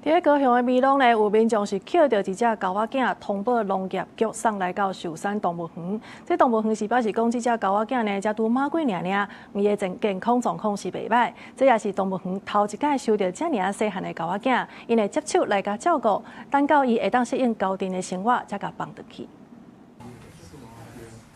佇咧高雄的美濃呢，有民眾是抾著一隻猴仔囝，通報農業局送來到壽山動物園。這動物園是表示講，這隻猴仔囝呢，才拄滿月爾爾，伊的健康狀況是袂䆀。這也是動物園頭一擺收著遮爾仔細漢的猴仔囝，𪜶會接手來共照顧，等到伊會當適應猴陣的生活，才共放轉去。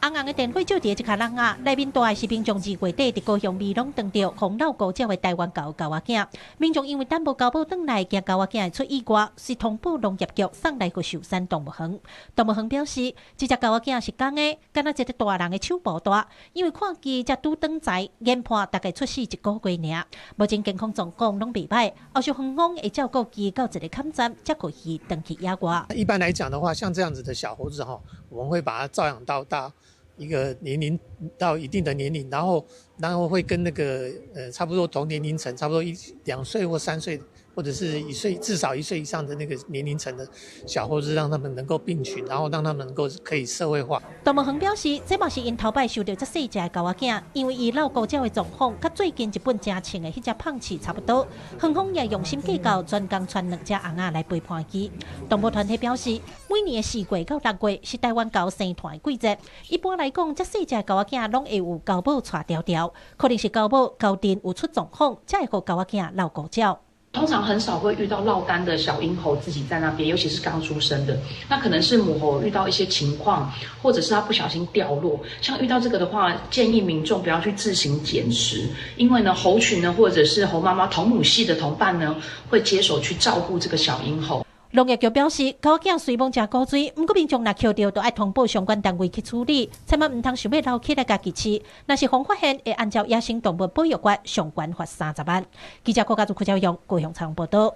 紅紅的電火照佇這跤籠仔，內面蹛的是民眾2月底佇高雄美濃撞著予落孤鳥的台灣猴猴仔囝。民眾因為等無猴母轉來，驚猴仔囝會出意外，遂通報農業局送來予壽山動物園。動物園表示，這隻猴仔囝是公的，敢若一個大人的手部大。因為看伊才拄轉臍，研判大概出世一個月爾，目前健康狀況攏袂䆀。後續園方會照顧伊到一个坎站，才予伊轉去野外。一般來講的話，像這樣子的小猴子哈，我們會把它照養到大一個年齡到一定的年齡，然後會跟那個差不多同年齡層，差不多1、2歲或3歲，或者是一歲至少1歲以上的那個年齡層的小猴子，讓他們能夠並群，然後讓他們能夠可以社會化。動物園表示，這嘛是𪜶頭擺收著遮細隻的猴仔囝，因為伊落孤鳥的狀況，佮最近一本誠穿的彼隻胖刺差不多。園方也用心計較，專工賰兩隻尪仔來陪伴伊。動物團體表示，每年的4月到6月是台灣猴生團的季節。一般來講，遮細隻猴仔囝攏會有猴母帶牢牢，可能是猴母猴陣有出狀況，才會予猴仔囝落孤鳥。通常很少會遇到落單的小嬰猴自己在那邊，尤其是剛出生的，那可能是母猴遇到一些情況，或者是它不小心掉落。像遇到這個的話，建議民眾不要去自行撿拾，因為呢猴群呢或者是猴媽媽同母系的同伴呢會接手去照顧這個小嬰猴。農業局表示，猴仔囝雖罔誠古錐，毋過民眾若抾著，就愛通報相關單位去處理，千萬毋通想欲留起來家己飼。若是予發現，會按照野生動物保育法上懸罰30萬。記者郭家祖、柯昭勇高雄採訪報道。